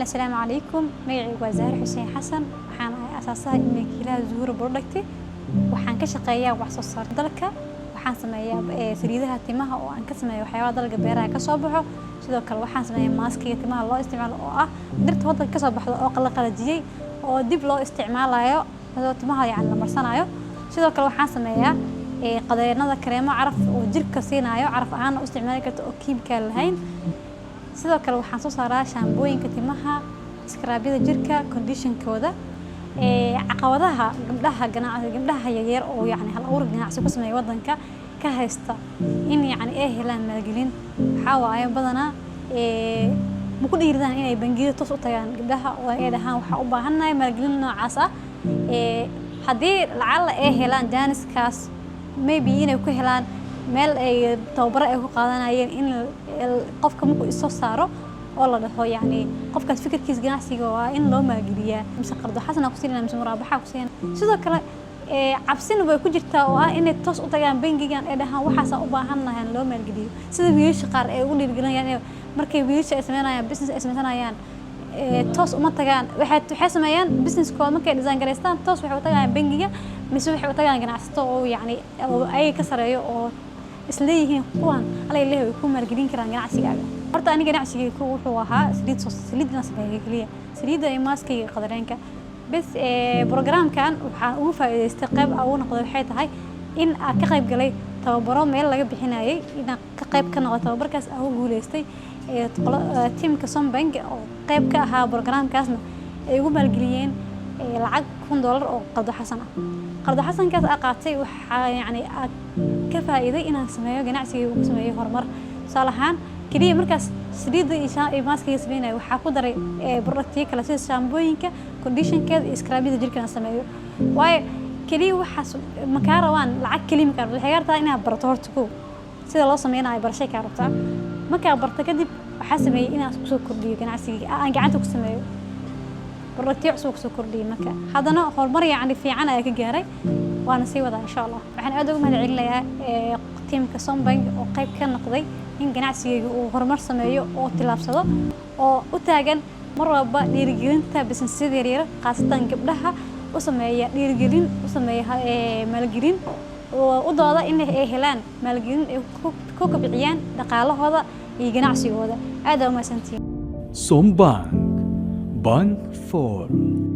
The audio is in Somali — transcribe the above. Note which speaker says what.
Speaker 1: Awalan, asalaamu calaykum. Magacaygu waa Zahra Xuseen Xasan. Waxaan ahay asaasaha iyo milkiilaha Zuhura Product. Waxaan ka shaqeeyaa wax soo saar dalka. Waxaan sameeyaa saliidaha timaha oo aan ka sameeyo waxyaabaha dalka beeraha ka soo baxo. Sidoo kale waxaan sameeyaa maaskiga timaha loo isticmaalo, oo ah dhirta waddanka ka soo baxdo oo la qalajiyey oo dib loo isticmaalayo oo timaha yacni la marsanayo. Sidoo kale waxaan sameeyaa qadeennada, kareemo caraf oo jirka siinayo, caraf ahaan u isticmaali karto oo kiimikaal lahayn. Sidoo kale waxaan soo saaraa shaambooyinka timaha, scrub-yada jirka, conditioner-kooda. Caqabadaha gabdhaha ganacsi, gabdhaha yaryar oo yacni hal abuur ganacsi ku sameeya waddanka ka haysta in yacni ay helaan maalgelin, waxaa waaye badanaa ma ku dhiiradaan inay bangiyada toos u tagaan gabdhaha oo ay dhahaan, "Waxaa u baahannahay maalgelin noocaas ah." Haddii lacalla ay helaan jaaniskaas, maybe inay ku helaan meel ay tababaro ay ku qaadanayeen, in qofka markuu isoo saaro oo la dhaho, yacni qofkaas fikirkiisa ganacsiga waa in loo maalgeliyaa, mise qardo xasana ku siinaya mise muraabaxa ku siinaya. Sidoo kale cabsina way ku jirtaa oo ah inay toos u tagaan bangigan ay dhahaan, "Waxaasaan u baahannahay in loo maalgeliyo," sida wiilasha qaar ay ugu dhiirigelinayaan. Markay wiilasha ay sameynayaan business ay sameysanayaan, toos uma tagaan. Waxay sameeyaan business-kooda markay design garaystaan, toos waxay u tagayaan bangiga mise waxay u tagayaan ganacsato oo yacni oo ayaga ka sareeyo oo isleeyihiin kuwan alla leeyahay way ku maalgelin karaan ganacsigaaga. Horta aniga ganacsigayga wuxuu ahaa saliid, soo saliid inaan sameeyo keliya, saliidda iyo maaskayga, qadareenka bes. Programkan waxaan ugu faa'iidaystay, qayb aan ugu noqday, waxay tahay in aan ka qayb galay tababaro meel laga bixinayay, inaan ka qayb ka noqdo tababarkaas aan ugu guuleystay. Tiimka Sombank oo qayb ka ahaa programkaasna ay ugu maalgeliyeen lacag $1000 oo qardo xasan ah. Qardo xasankaas aa qaatay waxaa yacni aa ka faa'iiday inaan sameeyo ganacsigayga, ugu sameeyo horumar. Tusaale ahaan, keliya markaas saliidda iyo maaskiga sameynaya, waxaa ku daray productiyo kale sida shaambooyinka, conditioner-keeda iyo scrub-yada jirka aan sameeyo. Waayo keliya waxaas ma kaa rabaan lacag keliya, ma kaa rabto. Waxay kaa rabtaa inaad barato horta kow sida loo sameynayo. Barashay kaa rabtaa. Markaa barto kadib, waxaa sameeyey inaan kusoo kordhiyo ganacsigii, aan gacanta ku sameeyo productiyo cusub kusoo kordhiyey. Marka haddana horumar yacni fiican ayaa ka gaaray, waana sii wadaa insha Allah. Waxaan aad ugu mahad celinayaa tiimka Sombank oo qayb ka noqday in ganacsigayga uu horumar sameeyo oo tillaabsado, oo u taagan mar walba dhiirigelinta businessyada yaryar, khaasatan gabdhaha, u sameeya dhiirigelin, u sameeya maalgelin, oo u dooda in ay helaan maalgelin ay ku kobciyaan dhaqaalahooda iyo ganacsigooda. Aad aa u mahadsantihiin.
Speaker 2: Sombank, Bank for